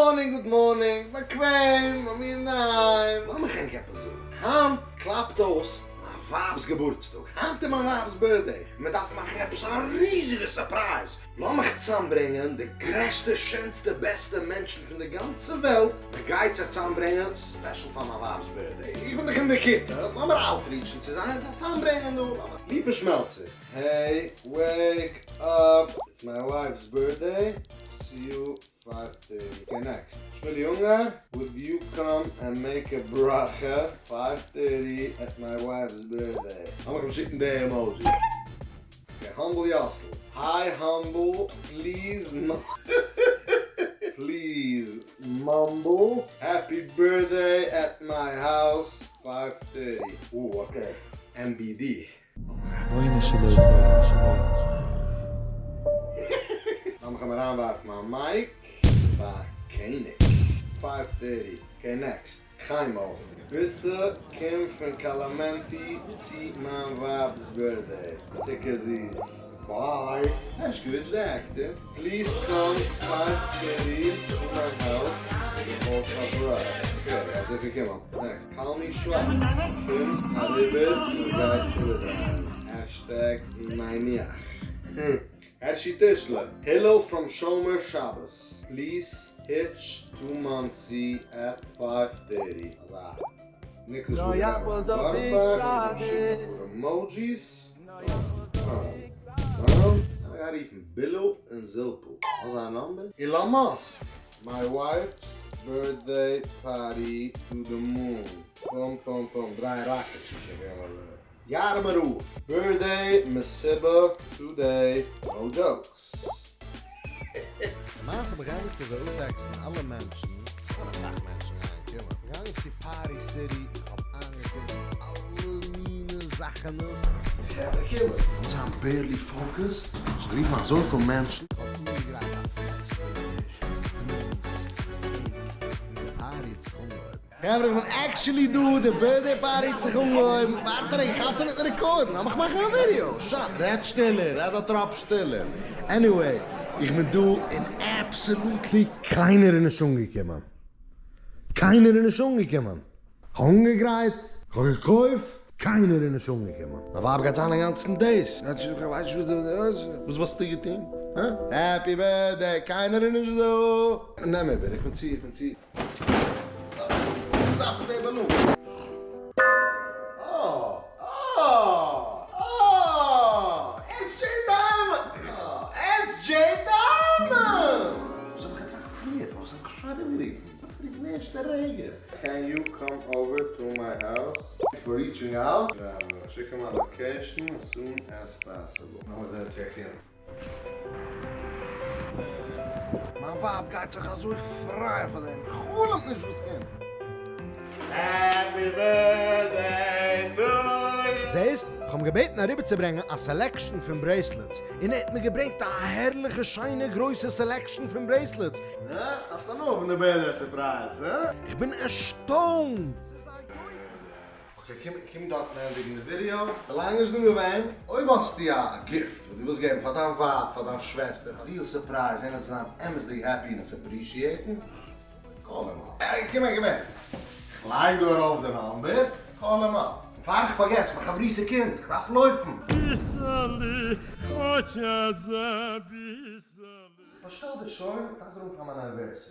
morning good morning, באקוועם, ביי מיר אינדערהיים, לאמיך ענק עפעס זאגן, היינט קלאפט אויס מיין ווייב'ס געבורטסטאג, היינט איז מיין ווייב'ס birthday, און מען דארף מאכן עפעס א ריזיגע surprise, לאמיך צוזאמברענגען די גרעסטע שענסטע בעסטע מענטשן פון די גאנצע וועלט, מען גייט זיי צוזאמברענגען special פאר מיין ווייב'ס birthday, איך בין דאך אין די כיתה, לאמיר outreach ן צו זיי און זיי צוזאמברענגען דא, לאמיר. ליפא שמעלצער, hey wake up, it's my wife's birthday, see you 5:30, okay next, שמואלי אונגאר, would you come and make a ברכה 5:30 at my wife's birthday, לאמיך אים שיקן די emoji. Okay, Humble יאסל, hi Humble, please please mumble, happy birthday at my house 5:30, oh okay, MBD. רבונו של עולם. לאמיך אים אריינווארפן מיין mic פאר קעניג. 5:30. Okay next. חיימאל. ביטע קום פון קאלאמענטי צו מיין ווייב'ס birthday. צוקער זיס. Bye. הערשקאוויטש די actor. Please come 5:30 to my house with all חברה. Okay, ער האט זיך געקומען. Next. קלמי שווארץ. קום אריבער און גייט איבערדרייען. Hashtag מניח. הערשי טישלער. Hello from שומר שבת. Please hitch to מאנסי at 5:30. אזא ניקלשבורגער emojis. אריינרופן בילו און זילפו. האסט זיין number? Elon Musk. My wife's birthday party to the moon. פום פום פום. דריי rockets. יארמער. Birthday מסיבה today. No jokes. למעשה באגאנגען צו די text ן אלע מענטשן, און אסאך מענטשן גייען קומען. באגאנגען צו Party City, איך האב איינגעקויפט אלע מיני זאכן. חברה קומען. מיר זענען barely focused. איך האב גערופן אזויפיל מענטשן. איך האב אנגעגרייט א פעסטע טיש, balloons, cake, און די party האט זיך אנגעהויבן. חברה, איך בין actually דא, די birthday party האט זיך אנגעהויבן. ווארט, איך האלט אינמיטן record ן, לאמיך מאכן א ווידיאו. שא, רעד שטילער, רעד א טראפ שטילער. Anyway, איך בין דא און absolutely קיינער איז נישט אנגעקומען. קיינער איז נישט אנגעקומען. איך האב אנגעגרייט, איך האב געקויפט, קיינער איז נישט אנגעקומען. מיין ווייב גייט זיין אינגאנצן דאס. וואס וואלסטו געטון? הא? Happy birthday, קיינער איז נישט דא. נעם איבער, איך בין צו, איך בין צו. דארף איך די balloon? אה! אה! אה! SJ Diamond! אה! SJ Diamond! וואס האב איך געטראכט פריער? פארוואס האב איך שוין אנגערופן? איך בין ערשט א רגע. Can you come over to my house? Thanks for reaching out. שיק אים א location as soon as possible. נאכאמאל זען צו ער קומט. מיין ווייב גייט זיך אזוי פרייען פאר דעם. חלומ'ט נישט וואס קומט. Happy birthday to you. זעסט? איך האב אים געבעטן אריבערצוברענגען א selection פון bracelets, און ער האט מיר געברענגט א הערליכע שיינע גרויסע selection פון bracelets. אה? האסט הנאה פון די birthday surprise, הא? איך בין ערשטוינט! Okay, קום, קום דארטן ענדיגן די ווידיאו. ווילאנג איז דא געווען? אויב האסטו א gift וואס דו ווילסט געבן פאר דיין ווייב, פאר דיין שוועסטער, פאר איר surprise, זען אז זיי זענען אמת'דיג happy און עס appreciate ן, call אים אפ. קום אהער, קום אהער. איך לייג דא ארויף די number, call אים אפ. פאר איך פארגעס, מיין חברותא קומט, איך דארף לויפן. ביסעלע, כאטש אזא ביסעלע. באשטעל דיר שוין, איך דארף דיר האבן פאר מיין anniversary.